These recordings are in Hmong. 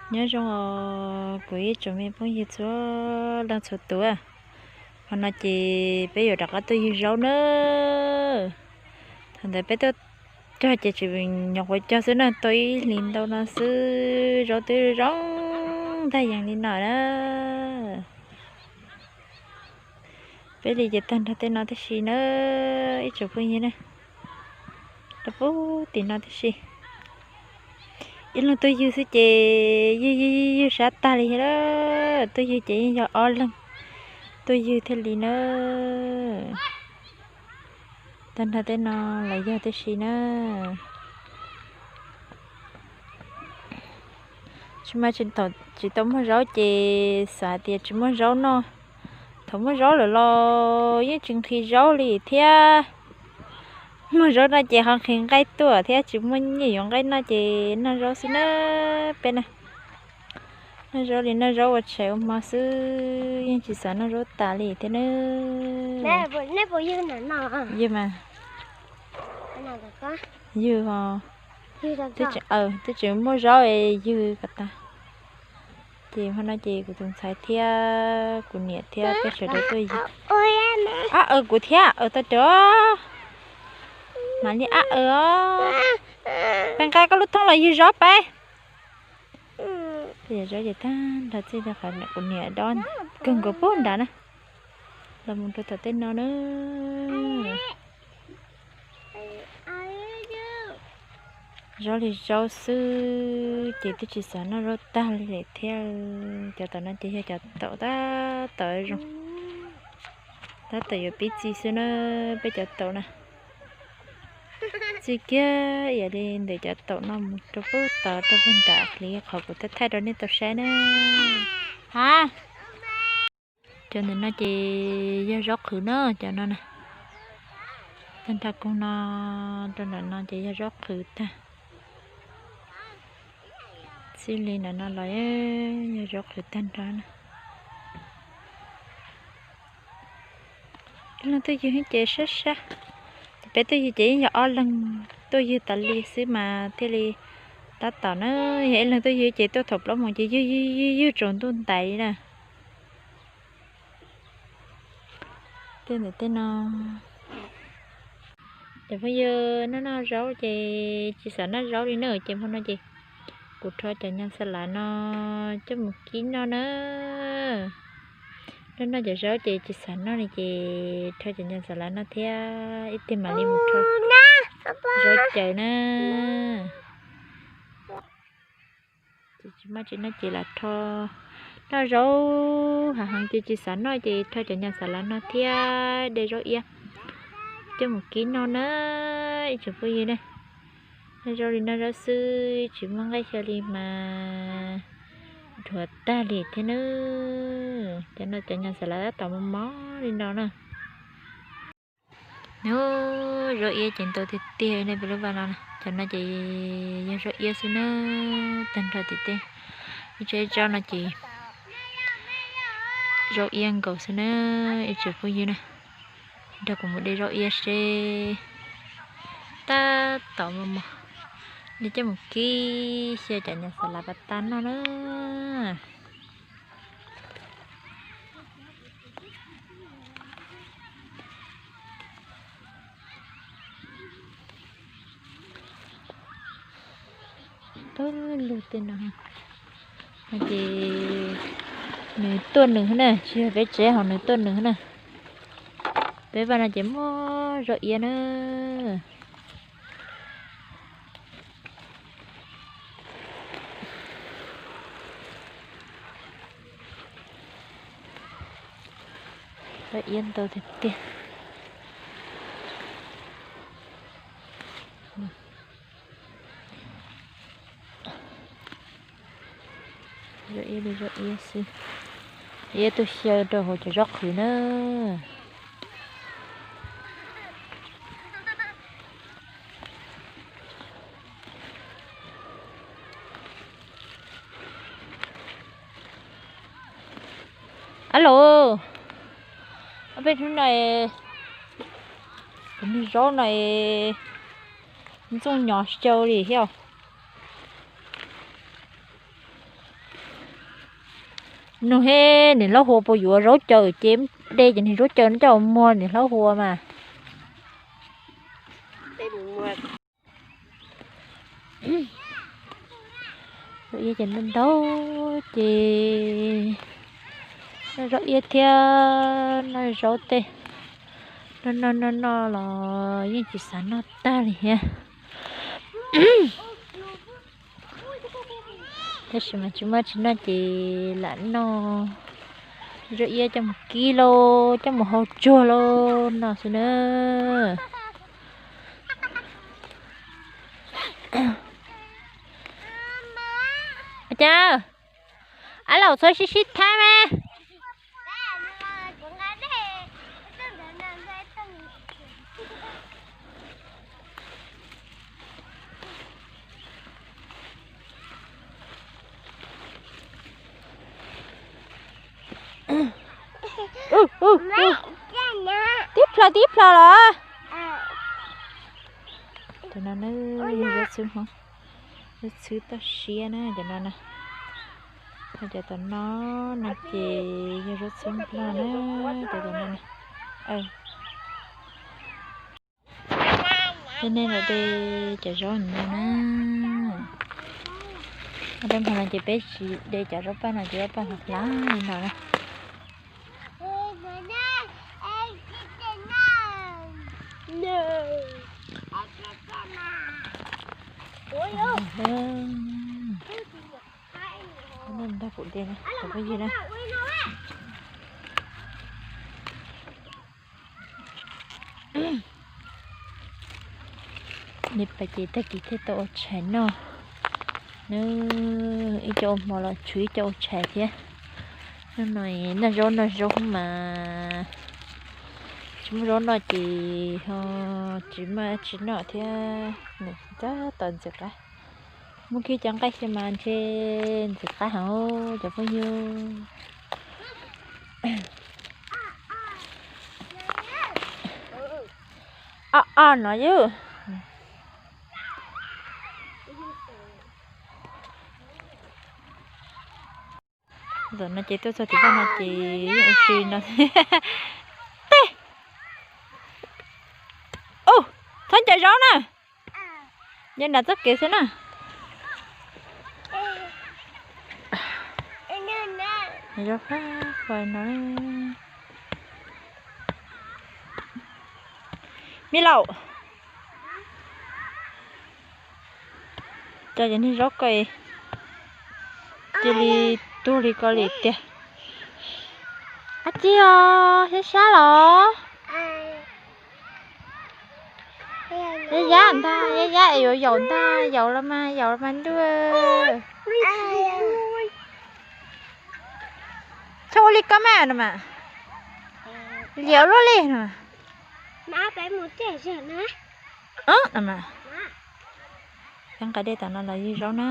Nyob zoo os kuv ib tsoom me phooj ywg txhua leej txhua tus. Hmo no ces peb yuav rov qab tuaj ywg zaub na. Thaum ntawd peb tuaj cog ces tseem nyuam qhuav cog xwb na, tuaj ib hlis ntau no xwb zaub twb zoo ntag yees li no na. Peb li ces tag nrho tej no tib si na, ib tsoom phooj ywg na, rau pub tim no tib si. Ib leeg tuaj ywg xwb ces ywg ywg ywg ywg sab tag li thiab. Tuaj ywg ces yeej yog ob leeg tuaj ywg thiaj li na. Tag nrho tej no los yog tib si na. Tsis mas tsis tau muaj zaub ces xav hais tias tsis muaj zaub noj. Thaum muaj zaub lawm los yeej tsis nqhis zaub li thiab. Muaj zaub no ces ho nqhis nqaij tuaj thiab, tsis muaj nyiaj yuav nqaij noj ces noj zaub xwb na. Peb na, noj zaub li noj zaub ua tshais ua hmo xwb, yeej tsis xav noj zaub tas li thiab na. Ywg mas, ywg os. Twb tseem muaj zaub es ywg kom tag. Ces hmo no ces kuv tus ntxhais thiab kuv niam thiab peb sawv daws tuaj ywg. Ab aws kuv thiab, aws tau cov. Mam li ab aws os. Peb nqa koj lub thoob los ywg zaub peb. Tej zaub ces tag nrho txij qhov kuv niam dob kawg nkaus puag nrad na, los mus rau tom tej no na. Zaub li zaub xwb ces twb tsis xav noj zaub tag li lawm thiab. Cov tom no ces yog cov taum tab tom zoo, tab tom yuav pib txi xwb na. Peb cov taum na, txi kiag ib yam li ntawm cov taum no mus rau puag tod rau puag nram hliv qhov kuv thaij thaij rau nej tau saib na. Ha, cov ntawm no ces yog zaub qhwv na, cov no na. Tag nrho koog no rau nram no ces yog zaub qhwv tag. Txij li nram no los yog zaub qhwv tag nrho na. Ib leeg tuaj ywg ces sab sab, ces peb tuaj ywg ces yeej yog ob leeg tuaj ywg tas li xwb mas thiaj li tab tom na. Yog ib leeg tuaj ywg ces tuaj thaum plaub moos ces ywg ywg ywg tsaus ntuj ntais li na. Tej ntawm tej no, cov phooj ywg noj noj zaub ces tsis xav noj zaub li na, ces hmo no ces kuv rho cov nyas xa lav no coj mus kib noj na. Noj noj cov zaub ces tsis xav noj li ces rho cov nyas xa lav noj thiab ib tig mam li mus rho zaub caws na. Ces tsis muaj tsis noj ces lam rho, noj zaub hav heev ces tsis xav noj ces rho cov nyas xa lav no thiab de zaub iab coj mus kib noj na, ib tsoom phooj ywg na. Noj zaub li noj zaub xwb tsis muaj nqaij xyaw li mas dhuav tag li thiab na. Cov no cov nyas xa lav tab tom mos mos li no na. Zaub iab ces ntau tiag tiag nej peb lub vaj no na. Cov no ces yog zaub iab xwb na, tag nrho tiag tiag. Ib tsob ib tsob no ces zaub iab nkaus xwb na, ib tsoom phooj ywg na. Nrog kuv mus de zaub iab seb. Tab tom mos mos, nej coj mus kib xyaw cov nyas xa lav pas tas noj na. Pawg lug tej no, no ces nws tuaj nws na, tsis yog peb tsev hauv, nws tuaj nws na. Peb vaj no ces muaj zaub iab na. Zaub iab ntau tiag tiag. Zaub iab li zaub iab xwb, iab tuaj xyaw rau hauv cov zaub qhwv na. Alo, ob peb hnub no kuv nug zaub no ntxooj nyos xyaw li thiab. Nug he, niam hlob Hua puas yuav zaub caws ces de cov niag zaub caws no coj mus muag niam hlob Hua mas. Zaub iab ces ntau ntau ces noj zaub iab thiab noj zaub tej noj noj noj noj los yeej tsis xav noj tag li thiab. Tab sis mas tsis muaj tsis noj ces lam noj zaub iab coj mus kib lauj, coj mus hau tsuag lauj no xwb na. Ua cas? Ab, laus txhob sib sib thaib mas. Tib plhaw tib plhaw los. Cov no na, zaub txhwb hmoob, zaub txhwb toj siab na cov no na. Cov tom no no ces yog zaub txhwb nplog na, cov tom no na. Tej nej los de cov zaub no na. Ob peb hmo no ces peb tsis de cov zaub paj no ces zaub paj no hlab li no na. Nej nrog kuv de na, cov phooj ywg na. Nej pais ces tag kis thiaj tau ua tshais noj. Nws ib co ua hmo los tshuav ib co ua tshais thiab. Hnub no noj zaub noj zaub mas tsis muaj zaub noj ces ho tsis muaj tsis noj thiab. Nws tab tom ntxim qab, muab kiag cov nqaij xyaw mas ntshe ntxim qab heev cov phooj ywg. O, o no yog. Zaum no ces tuaj txog tim vaj no ces yeej ua si no. Teb. Ub, txhob ncaws zaub na. Ncaws nram txoj kev xwb na. Zaub fab fai no. Me laus, cov niag zaub ko cia li tuag li ko li tiag. Ab tsi os, sab sab los. Yab yab ntag, yab yab es yuav yaum ntag, yaum los mas, yaum los mas ntuj. Txhob ua li ko mas no mas. Liam luaj li no. Cov nqaij dej tom no los yog zaub na,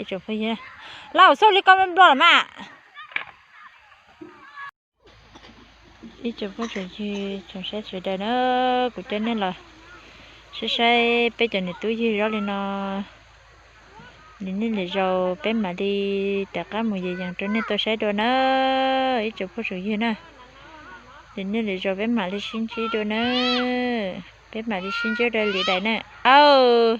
ib tsoom phooj ywg. Laus, txhob ua li ko nplua los mas. Ib tsoom phooj tsoom ywg tsoom saib sawv daws na, kuv coj nej los saib saib peb cov niam tub yug zaub li no. Nim niaj lwm zaus peb mam li rov qab mus yees yees rau nej tau saib dua na, ib tsoom phooj tsoom ywg na. Nim niaj lwm zaus peb mam li sib ntsib dua na. Peb mam li sib ntsib dua li daim na. Aw.